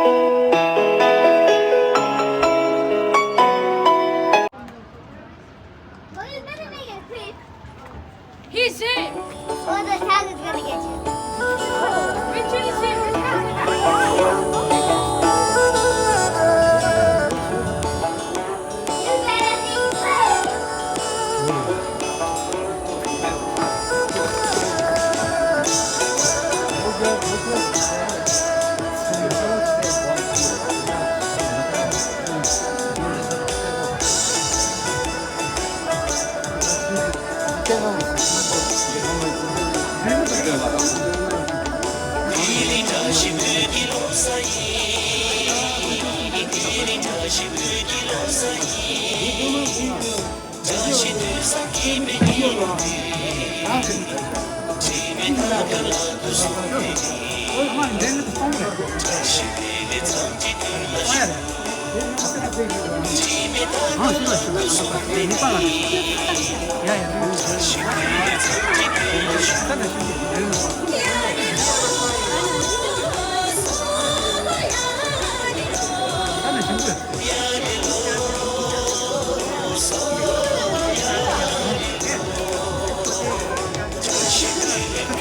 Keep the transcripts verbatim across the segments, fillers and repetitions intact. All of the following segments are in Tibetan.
Well, you better make it quick. He's here. Or the cat is gonna get you. Richard is here. You better be quick.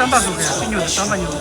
རྩམ་པ་བཟོ་གི་ཡ། ཅི་ཉོ་ན་རྩམ་པ་ཉོ།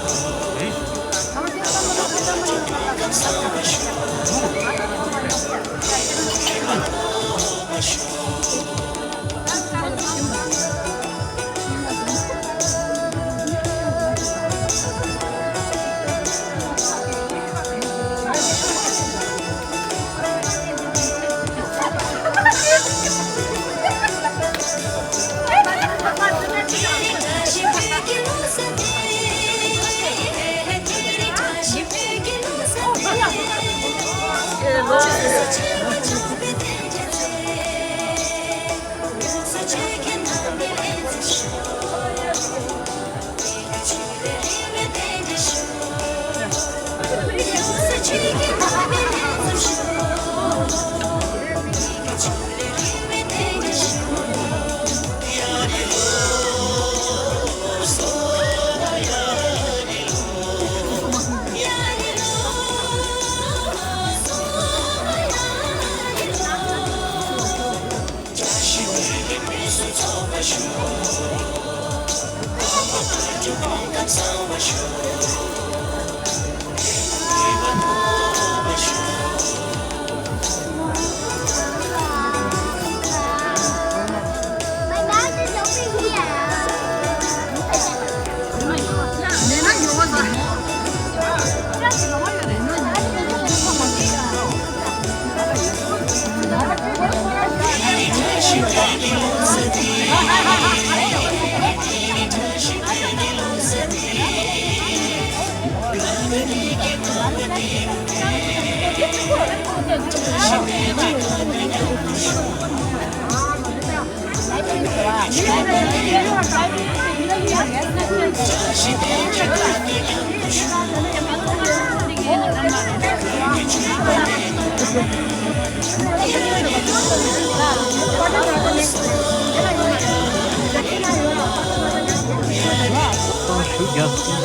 ཚོང་ཞུ་རྒྱག་སོང་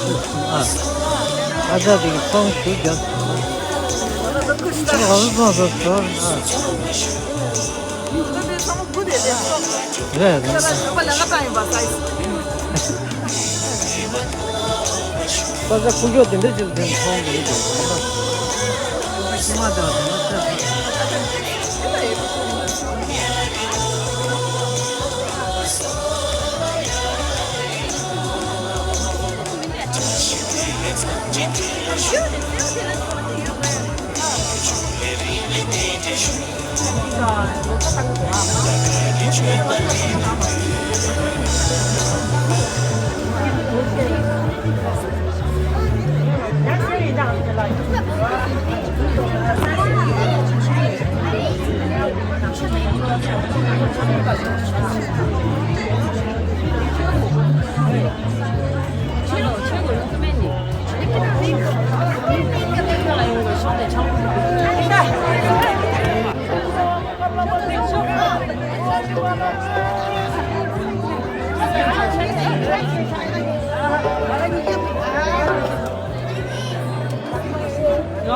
ཨ། ཨ་ཅག་དེ་གི་ཚོང་ཞུ་རྒྱག་སོང་ཨ། ཚོང་ཨ་ཚོང་ཚོང་ཚོང་ཨ། རེད་རེད། པ་ས་ཁུ་ཡོ་དེ་འདྲ་ཅིག་དེ་མཐོང་གི་རེད། ཤི་མ་དང་དེ་འདྲ་ཚ།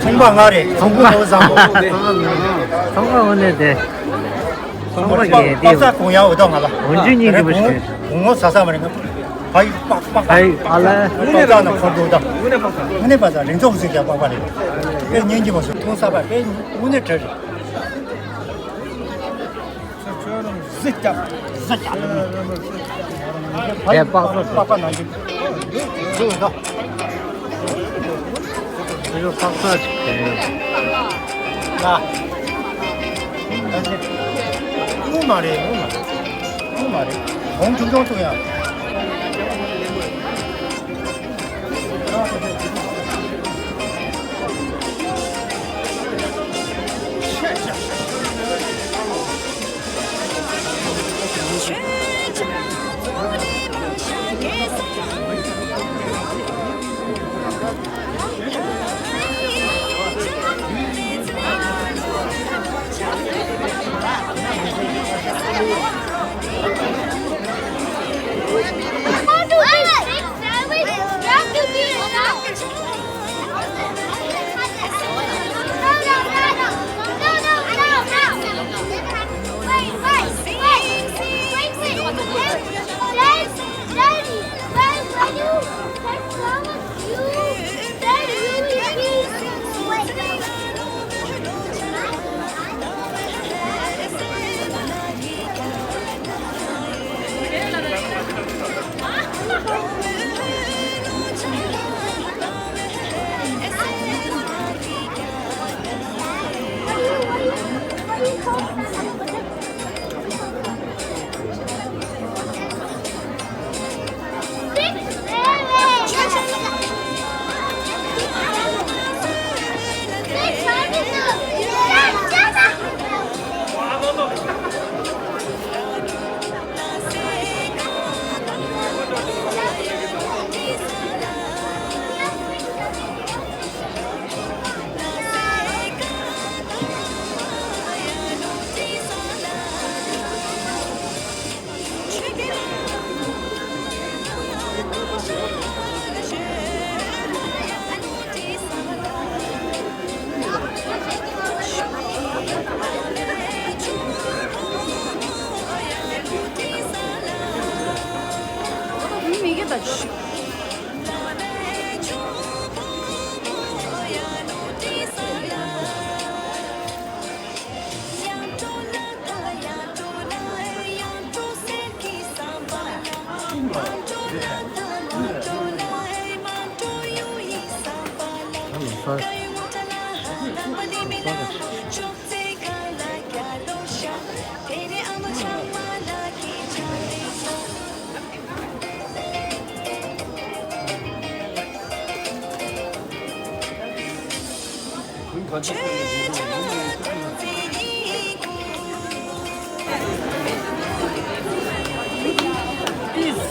ཚོང་པ་ང་རེད། ཚོང་པ་བཟང་པོ། ཚོང་པ་འོ་ནས་དེ། ཚོང་པ་གི་དེ། པ་ས་གོང་ཡང་འོ་ཐོག་ང་ལ། འོན་ཇུ་གཉིས་ཀྱི་བུ་ཞིག་གོང་ངོ་ཟ་ས་མ་རེད་ང་། ཕ་ཡི་པག་པག་ཕ་ཡི་པག་ལ། པག་ས་ན་ཁོར་འདུག་ད། དངོས་གནས་པ་ས་རིང་ཐོག་ཟིག་ཀྱང་པག་པ་རེད། དཔེ་ཉན་གྱི་མ་སོང་མཐོང་ས་པ་དཔེ་དངོས་གནས་བྲལ་རེད། ཟི་རྒྱབ། ཟི་རྒྱབ། ཕ་ཡི་པག་ས་པག་པ་ནང་གི་ཟི་འོ་ད། དེ་ཚོ་ཕག་ཚ་ཅིག་དེ། ལ། ད་ཅི། དངུལ་མ་རེད། དངུལ་མ་རེད། དངུལ་མ་རེད། གོང་ཆུང་ཆུང་ཐུག་ཡ།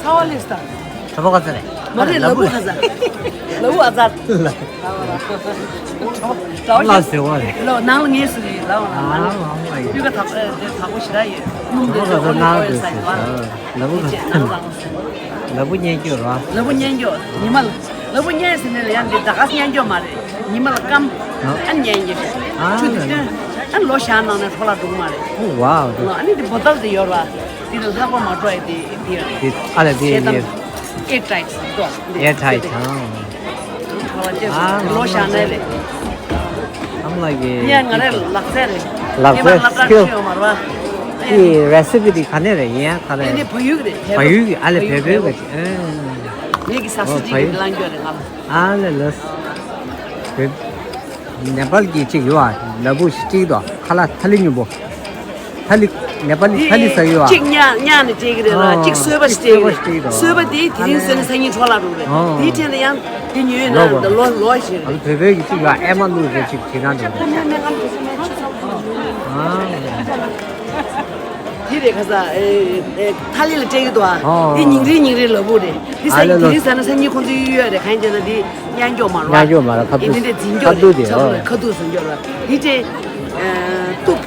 ཚ་བ་ལེགས་དང་། གྲོད་པ་ག་ཚ་རེད། མ་རེད། ལ་ཕུག་ག་ཚ། ལ་ཕུག་ཨ་ཚ། ལ་ཟེར་བ་རེད། ལོ་ནང་ལ་ངས་སུ་རེད། ལ་ཨ་ལ་ཨ་ཡི་ཡུལ་ག་དག་ཨེ་དེ་དག་པོ་ཞེ་དྲག་ཡོད། སྣུམ་དེ་ཚོ་ནང་ལ་ཟེར། ལ་ཕུག་ག་ཚ། ལ་ཕུག་སྙན་སྐྱོ་ར། ལ་ཕུག་སྙན་སྐྱོ་ཉི་མ་ལ། ལ་ཕུག་སྙན་ཟེར་ནས་ལ་ཡང་འདི་ད་ག་སྙན་སྐྱོ་མ་རེད། ཉི་མ་ལ་སྐམ། ཨ་ནི་སྙན་སྐྱོ། ཨ་ཆུ་འདི་སྟོན། ཨ་ལོ་ཞག་ནང་ནས་འཕྲོ་བརླག་འགྲོ་གི་མ་རེད། ཨོ་ཝའོ། ཨ་ནི་འདི་བོ་ཏལ་དེ་ཡོད་ར། འདི་ལ་ལྷག་པ་མ་འགྲོ་ཡ་དེ་འདི་ཡོད་རེད། འདི་ཨ་ལ་འདི་ཤེལ་དམ་འདི། ཨེར་ཊའིཊ་འདུག་འདི། ཨེར་ཊའིཊ་ཨ། འཕྲོ་བརླག་ཅེས་ཨ་ལོ་ཞག་ནས་རེད། ཨམ་ལགས་ཀྱི་ཡ་ང་རེ་ལག་རྩལ་རེད། ལག་རྩལ་སི་ཀིལ། ཡོད་མ་རེད་བ། དེ་རེ་སི་པི་དེ་ག་ནས་རེད། ཡིན་ཡ་ག་རེ། དེ་ནི་བལ་ཡུལ་རེད། བལ་ཡུལ་གྱི་ཨ་ལས་བལ་བལ་ཡུལ་གྱི་ཨེ། ངེད་ཀྱི་ཟ་ཟི་ཅིག་གི་ལང་རྒྱུ་རེད་ང་ལ། ཨ་ལས་ལས། བལ་ནེ་པཱལ་གྱི་ཅིག་ཡོད་ཨ། ལ་ཕུག་ཅིག་དོ་ཁ་ལག་ཐ་ལི་སྙོམས་པོ། ཐ་ལི་ནེ་པཱལ་ཐ་ལི་ཟ་ཡོད་ཨ། གཅིག་ཉག་ཉག་ནས་སྤྲད་ཀྱི་རེད་ལ། ཨོ་གཅིག་གསོལ་བ་ཞིག་སྤྲད་ཀྱི་རེད། གསོལ་བ་དེ་དེ་རིང་ཟོས་ན་སང་ཉིན་འཕྲོ་བརླག་འགྲོ་གི་རེད། ཨོ་དེའི་འཕྲལ་དུ་ཡང་དེ་ཉོས་ན་ལོ་ལོ་ཞིག་རེད། ཨ་བོད་བོད་ཀྱི་ཅིག་ཡོད་ཨ། ཨེ་མ་ལུག་རེད། ཅིག་བྱེད་ན་འགྲོ་གི་རེད། ཨ། དེ་རེད་ཁ་ས། ཨེ་ཨེ་ཐ་ལི་ལ་སྤྲད་ཀྱི་འདུག་ཨ། ཨོ་དེ་ཉིང་རི་ཉིང་རི་ལ་ཕུག་རེད། དེ་ཨ་ལ་ལ། སང་དེ་རིང་ཟ་ན་སང་ཉིན་ཁོང་ཚོ་གཡུག་ཡོད་རེད། གང་ཡིན་ཟེར་ན་དེ་མཉམ་འཇོག་མ་རེད་བ། མཉམ་འཇོག་མ་རེད། ཁ་ཐུག་དེ་འདྲ་འཛིན་སྐྱོང་རེད། ཁ་ཐུག་དེ་ཁ་ཐུག་ཨོ་འཛིན་སྐྱོང་རེད། དེ་འདྲ་ཨ་གཏུབ།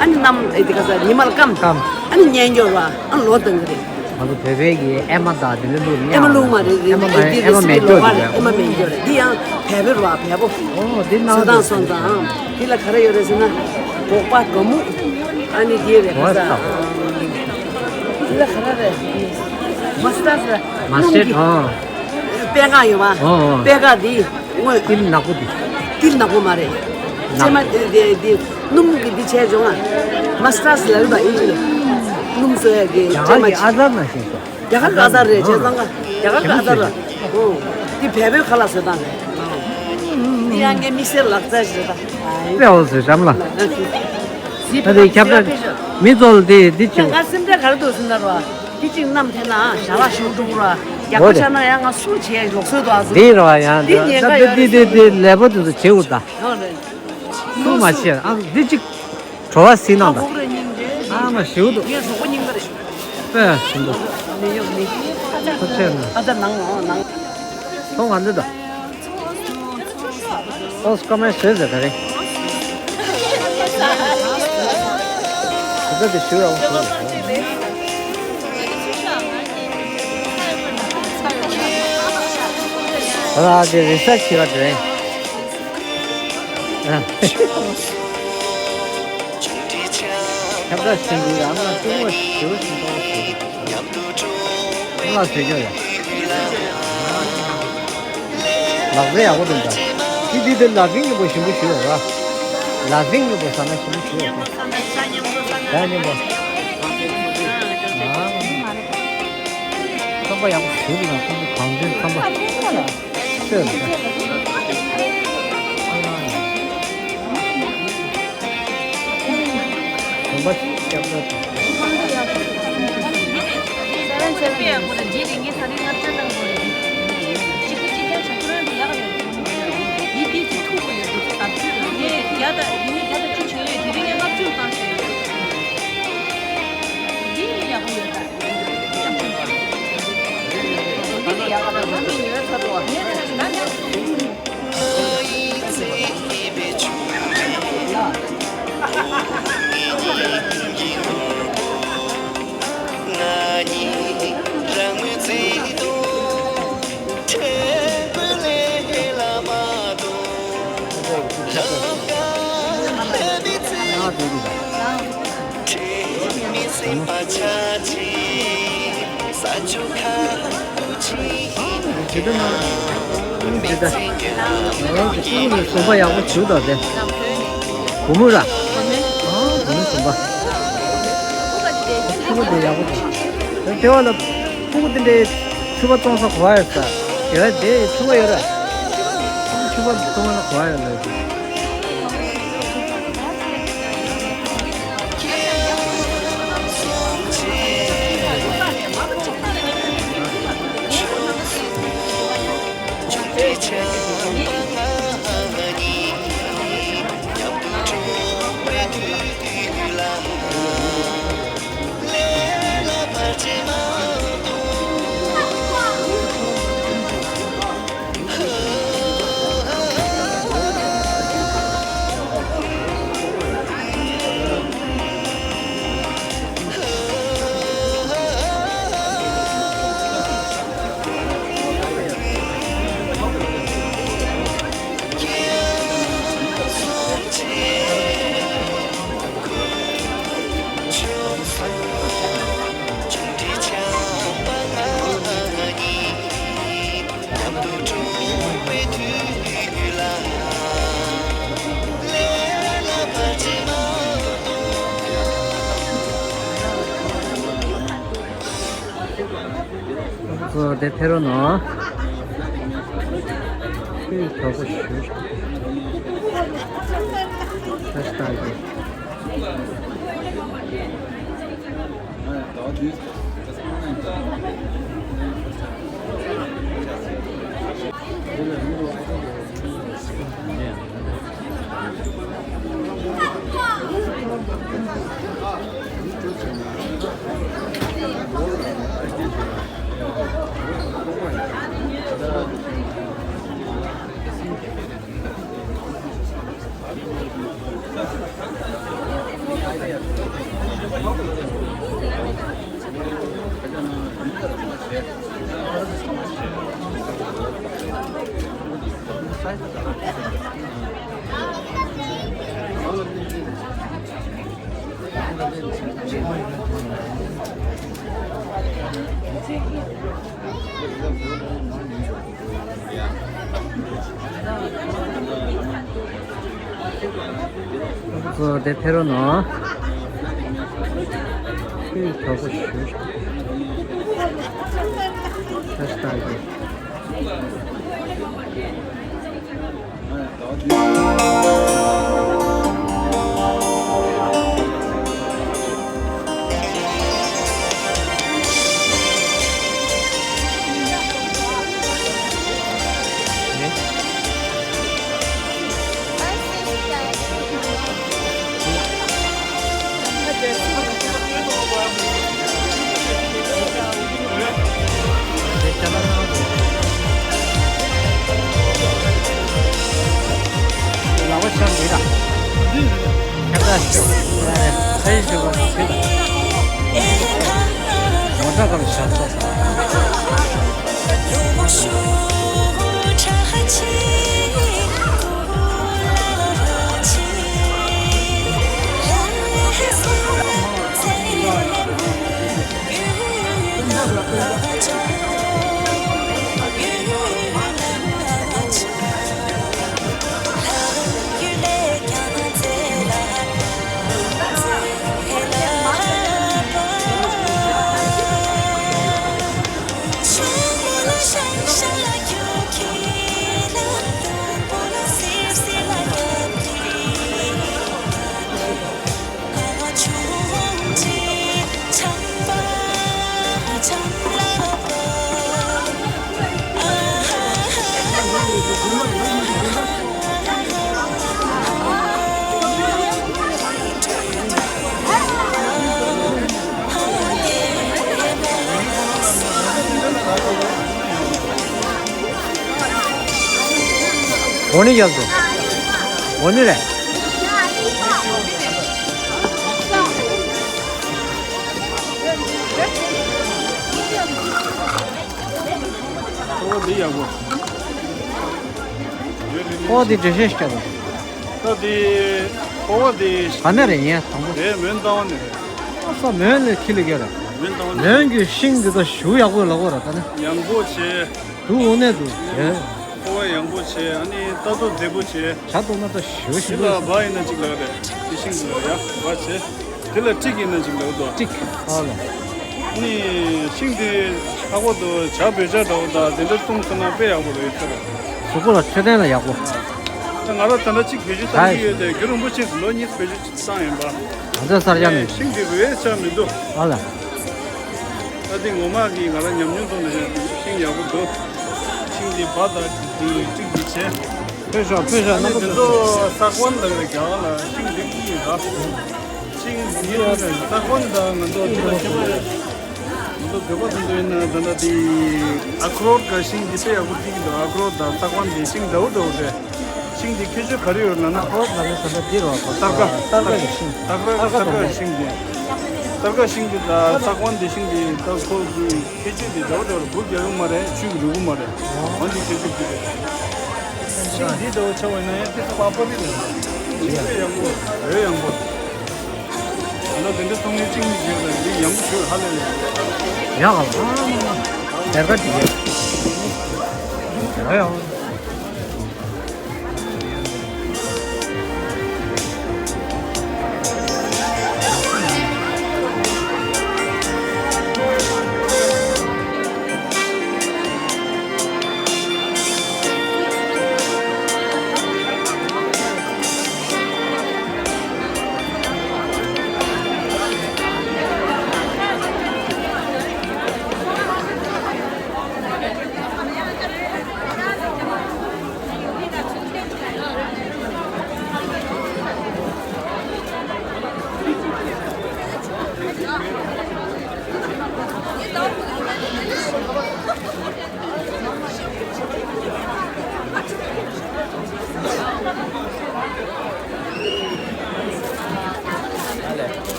ཨ་ནི་གནམ་ཨེ་དེ་ག་ས་ཉི་མ་ལ་སྐམ། སྐམ། ཨ་ནི་མཉམ་འཇོག་རེད་བ། ཨ་ལོ་བཏང་གི་རེད། ང་ཚོ་བོད་པའི་གི་ཨེ་མ་དང་དེ་འདྲ་བླུགས་ཨེ་མ་བླུགས་མ་རེད། ཨེ་མ་མ་རེད། དེ་ཨེ་མ་རེ་སི་མེད་པི་ལོགས་ཀ་རེད། ཨེ་མ་མེད་འཇོག་རེད། འདི་ཡང་བལ་པོ་རེད་བ། བལ་པོ། ཨོ་དེ་ནང་བཟོ་སྟངས་སོང་ཙང་། དེ་ལ་ག་རེ་ཡོད་རེད་ཟེར་ན། སྒོག་པ། ག་མུ། ཨ་ནི་དེ་རེད་ཁ་ས། དེ་ལ་ག་རེ་རེད། མ་སི་ཊར་ཌི། མ་སི་ཊར་ཌི། ཨོ། པད་ཁ་ཡོད་བ། ཨོ་ཨོ། པད་ཁ་དེ་དངོས། ཏིལ་ནག་པོ་དེ། ཏིལ་ནག་པོ་མ་རེད། ནག་ཙེ་མ་དེ་དེ་དེ་སྣུམ་གི་འདི་བྱས་བྱུང་ང་། མ་སི་ཊར་ཌི་ལབ་ཡོད་པ་ཨིན་ཇི་ལ། སྣུམ་བཟོ་ཡ་གི་རྒྱ་ཙེ་མ་གར་གྱི་ཨ་ཙར་ནང་བཞིན་བཟོ། རྒྱ་གར་གི་ཨ་ཙར་རེད། བྱས་ཙང་ཀ་རྒྱ་གར་གི་ཨ་ཙར་རེད། ཨོ། འདི་བལ་པོའི་ཁ་ལག་བཟོ་སྟངས་རེད། འདི་ཡང་ངའི་དམིགས་བསལ་ལག་རྩལ་ཞིག་རེད་ད། དཔེ་འོ་ཟེར་རམ་ལ། དཔེ་འོ་ཟེར་རམ་ལ། མི་ཚོ་ལ་དེ་འདི་ཅིག་ང་སེམས་ཁྲལ་ག་རེ་འདུག་ཟེར་ན་རོ། འདི་གཅིག་བསྣམས་ཐལ་ན་ཞལ་ལག་ཞུ་འགྲོ་གི་ར། རྒྱག་པ་ཆགས་ན་ཡང་ང་སུ་བྱས་ལོག་སྲོལ་དུ་ཨ་ཟེར། འདི་ར་ཡང་འདི་ཉེན་ཁ་ཡོད་རེད། འདི་འདི་འདི་ལས་པོ་དེ་ཚོ་བྱེད་འུར་ད། ཨ་རེད། སུ་མ་བྱས་ཨ་འདི་གཅིག་བྲོ་བ་ཟིན་ན་ད། ཨ་ཧོབ་རེ་སྙིང་རེ། ཨ་མ་ཞིའུ་འདུག་ངའི་གཟུགས་པོ་སྙིང་ག་རེད། དཔེ་ཞིམ་འདུག་མི་ཡོང་མི། ཁ་ཆེ་ན། ཨ་ད་ནང་ནང་། ཐོང་ག་འདི་ད། ཨོ་སྐར་མའི་བཟོས་ཟེར་ག་རེ། དེ་ཚོ་དེ་ཞུ་ར་འོང་ཞུ་ར་འོང་། ད་ལྟ་དེ་རི་སར་ཆི་བ་དེ་རེད། ཨ། ཁྱབ་བསྒྲགས་བྱེད་མཁན་ཨ་མ་སྐྱོ་བོ་ཞེ་པོ་ཞིག་འདུག་ཨ་མ་ཟེར་རྒྱུ་ཡ། ལག་རྩལ་ཡག་པོ་འདུག་ད། འདི་འདི་འདི་ལ་ཕིང་གི་པོ་ཞིམ་པོ་ཞིག་ཡོད་ར། ལ་ཕིང་གི་པོ་ཟ་ན་ཞིམ་པོ་ཞིག་ཡོད་ར། ད་ཉིན་པོ། ཨ། ཡག་པོ་ཞིག་ལ་ཁོང་ཚོ་གང་འདྲའི་ཁམས་པ་ཤོད་ལ། གོམ་པ་སྐྱབས་གྲགས། ཇི་ལྟར་ན། ཇི་ལྟར། ཨོ་ཕྲུ་གུ་ནི་ཟུམ་པ་ཡག་པོ་བྱུག་དང་དེ། བུ་མོ་ར། ཨོ་བུ་མོ་ཟུམ་པ། ཕྲུ་གུ་དེ་ཡག་པོ་བྱུག་དེ་བ་ལ་ཕྲུ་གུ་དེ་འདྲའི་ཕྱུ་པ་གཏོང་ས་གོ་བ་ཡོད་ས། དེ་བ་དེ་ཕྱུ་པ་ཡོད་ར། ཕྱུ་པ་གཏོང་ས་གོ་བ་ཡོད་ལ། ཁོ་དེ་ཕེ་རོ་ནོ། ཁོས་གྲོགས་པོ་ཞུ། ཁ་ཤི་ཏང་གི། ཁོ་དེ་ཕེ་རོ་ནོ། ཁོས་གྲོགས་པོ་ཞུ། ཁ་ཤི་ཏང་གི། འོ་ནི་ཡག་འདུག་འོ་ནི་རེད། ཨོ་འདི་ཡག་པོ། ཨོ་འདི་འགྲེལ་བཤད་ཞིག་བྱ་དང་། ད་འདི་ཨོ་འདི་ག་ནས་རེད་ཡིན་དང་པོ། དེ་མོན་རྟ་དབང་ནས་རེད། ཨ་ས་མོན་ལས་ཁྱི་ལས་རྒྱལ་རེད། མོན་རྟ་དབང་ནས། མོན་གྱི་ཤིང་འདི་ད་ཞུ་ཡག་པོ་ལ་གོ་ར་ད་ནི། ཡང་པོ་བྱས། དུ་འོ་ནས་དུ། ཨོ་ཡང་པོ་བྱས། ཨ་ནི་ལྟ་རྟོག་མཛེས་པོ་བྱས། བྱ་དོ་ན་ད་ཞུ་ཞིག་འདི་ལ་བ་ཡིན་ན་གཅིག་ལ་རེད། འདི་ཤིང་འདི་ལ་ཡ་བ་བྱས། འདི་ལ་ཏྲིག་ཡིན་ན་གཅིག་ལ་དོ། ཏྲིག་ཨ་ལ། ནི་ཤིང་འདི་ལྷག་པར་དུ་བྱ་བོད་བྱ་འདྲ་བོ་དང་དེ་འདྲ་བཏུང་ཐུབ་ན་དཔེ་ཡག་པོ་རེད་ཟེར། གཟུགས་པོ་ལ་འཕྲོད་བསྟེན་ལ་ཡག་པོ། ད་ང་རང་ད་ལྟ་གཅིག་བེད་སྤྱོད་བཏང་གི་ཡོད་དེ་རྒྱུན་རིང་པོ་ཞིག་ལོ་གཉིས་བེད་སྤྱོད་བཏང་ཡིན་པ། ང་ཚོ་གསར་རྐྱང་ནས། ཤིང་འདི་རུལ་ཆ་མི་འདུག་ཨ་ལ། ད་འདི་ངོ་མ་གི་ང་རང་ཉམས་མྱོང་ཐོག་ནས་ཤིང་ཡག་པོ་འདུག་ཤིང་འདི་བ་དང་འདི་ཏྲིག་འདི་བྱས། ཕེ་ཤ་ཕེ་ཤ་ཨ་ནི་དེ་ཚོ་ས་གོན་ལ་རྒྱ་གར་ལ་ཤིང་འདི་ཀི་ཡིན་ད། ཤིང་འདི་ས་གོན་དང་ང་ཚོ་འདི་ལ་ཁྱད་པར་རེད། ང་ཚོ་བོད་པ་ཚོ་འདི་ཡིན་ན་ད་ལྟ་འདི་ཨ་ཁ་རོད་ག་ཤིང་འདི་དཔེ་ཡག་པོ་བརྩི་གི་འདུག་ཨ་ཁ་རོད་དང་ས་གོན་འདི་ཤིང་འདྲ་བོ་འདྲ་བོ་རེད། ཤིང་འདི་ཁྱད་ཆོས་ག་རེ་ཡོད་ལབ་ན། ཨ་ཁ་རོད་ལབ་ན་ད་ལྟ་འདི་རོ་སྟར་ཀ་སྟར་ཀ་གི་ཤིང་། སྟར་ཀ་སྟར་ཀ་ཤིང་འདི། སྟར་ཀ་ཤིང་འདི་དང་ས་གོན་འདི་ཤིང་འདི་ད་ཁོ་གི་ཁྱད་ཆོས་འདི་འདྲ་བོ་འདྲ་བོ་རེད། འབུ་རྒྱག་གི་མ་རེད། ཆུ་གི་ལུས་པོ་མ་རེད། འོ་འདི་ཁྱད་ཆོས་འདི་རེད། ཤིང་འདི་འདྲ་བོ་ཆགས་པ་ཡིན་ན་ཡང་ཏི་སུ་པ་པོ་རེད། ཤིང་འདི་ཡག་པོ་རེད། ཡག་པོ། ད་ལྟ་དེ་འདྲ་ཚོང་ལས་གཅིག་གཉིས་བྱས་ལ་འདི་ཡག་པོ་ཞུ་ཧ་ལས་ལས། ཡག་ག་ལ། དེར་ག་དེ་ཡག་ཡག་ཡག་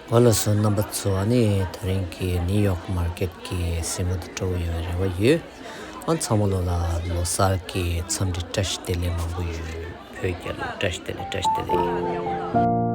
འོ་ལགས་སོ། རྣམ་པ་ཚོ། ཨ་ནི་དེ་རིང་གི་ནིའུ་ཡོག་མར་ཀེཊ་གི་སེམས་པ་དེ་སྤྲོ་པོ་ཡོད་པའི་རེ་བ་ཡོད། ཨ་ཚང་མ་ལོ་ལ་ལོ་གསར་གྱི་འཚམས་འདྲི་བཀྲ་ཤིས་བདེ་ལེགས་མང་པོ་ཡོད། བོད་རྒྱལ་ལོ། བཀྲ་ཤིས་བདེ་ལེགས། བཀྲ་ཤིས་བདེ་ལེགས།